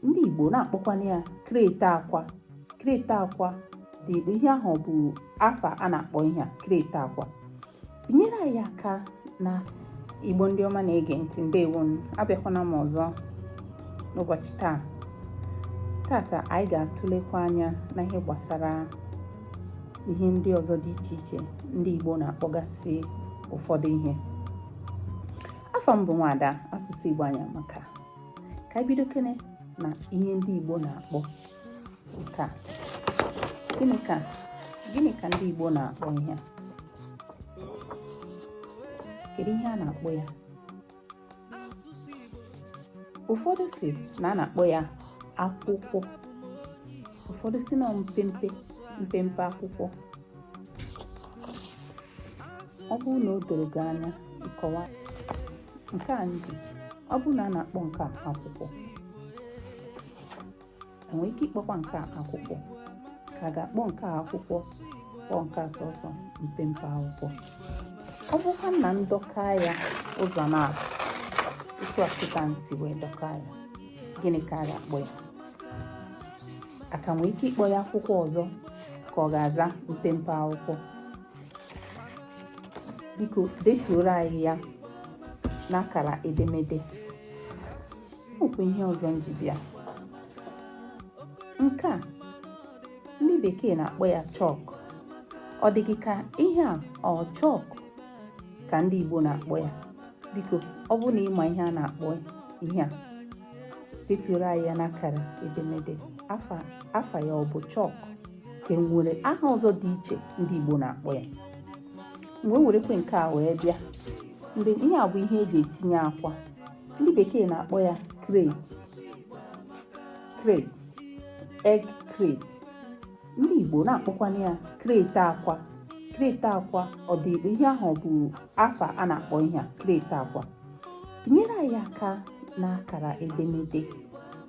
Ndị Igbo na-akpọkwanụ ya crate akwa. Crate akwa dị ihe ahụ bụ afa a na-akpọ ihe a, crate akwa. Binyere anyị aka na Igbo ndị ọma na-ege ntị, ndewonu. Abịakwana m ọzọ n'ụbọchị taa. Tata anyị ga-atụlekwa anya na ihe gbasara ihe ndị ọzọ dị iche iche ndị Igbo na-akpọgasị ụfọdụ ihe. Afa m bụ Nwaada Asụsụ Igbo anyị amaka. Ka anyị bido kene na ihe ndị Igbo na-akpọ nke a. Gịnị ka ndị Igbo na-akpọ ihe a? Kedu ihe a na-akpọ ya? Ụfọdụ sị na a na-akpọ ya akwụkwọ, ụfọdụ sị na mpempe mpempe akwụkwọ. Ọ bụrụ na o doro gị anya, ịkọwa nke a nji. Ọ bụrụ na a na-akpọ nke a akwụkwọ, enwere ike ịkpọkwa nke a akwụkwọ, ka a ga-akpọ nke a akwụkwọ, kpọọ nke a sọsọ mpempe akwụkwọ? Ọ bụkwa na ndọka ya ụzọ na-abụ otu a kịta m si wee dọka ya, gịnị ka a ga-akpọ ya? A ka nwee ike ịkpọ ya akwụkwọ ọzọ, ka ọ ga-aza mpempe akwụkwọ? Biko detuoro anyị ya n'akara edemede. Nwekwa ihe ọzọ m ji bịa. Nke a ndị bekee na-akpọ ya chalk. Ọ dị gị ka ihe a ọ chalk ka ndị Igbo na-akpọ ya? Biko, ọ bụrụ na ị ma ihe a na-akpọ ihe a, detuoro anyị ya n'akara edemede. Afa ya ọ bụ chalk, ka e nwere aha ọzọ dị iche ndị Igbo na-akpọ ya? Mgbe werekwe nke a wee bịa, ndị ihe a bụ ihe eji etinye akwa. Ndị bekee na-akpọ ya crate, crate, egg crate. Ndị Igbo na-akpọkwana ya crate akwa, crate akwa. Ọ dị ihe ahụ bụ afa a na-akpọ ihe a, crate akwa? Binyere anyị aka n'akara edemede,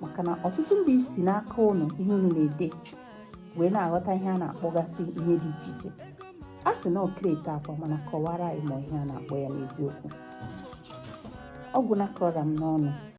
maka na ọtụtụ ndị si n'aka ụnụ ihe unu na-ede wee na-aghọta ihe a na-akpọgasị ihe dị iche iche. A sị na ọ crate akwa, mana kọwara anyị ma ihe a na-akpọ ya n'eziokwu. Ọ gwụna kọrọ m n'ọnụ.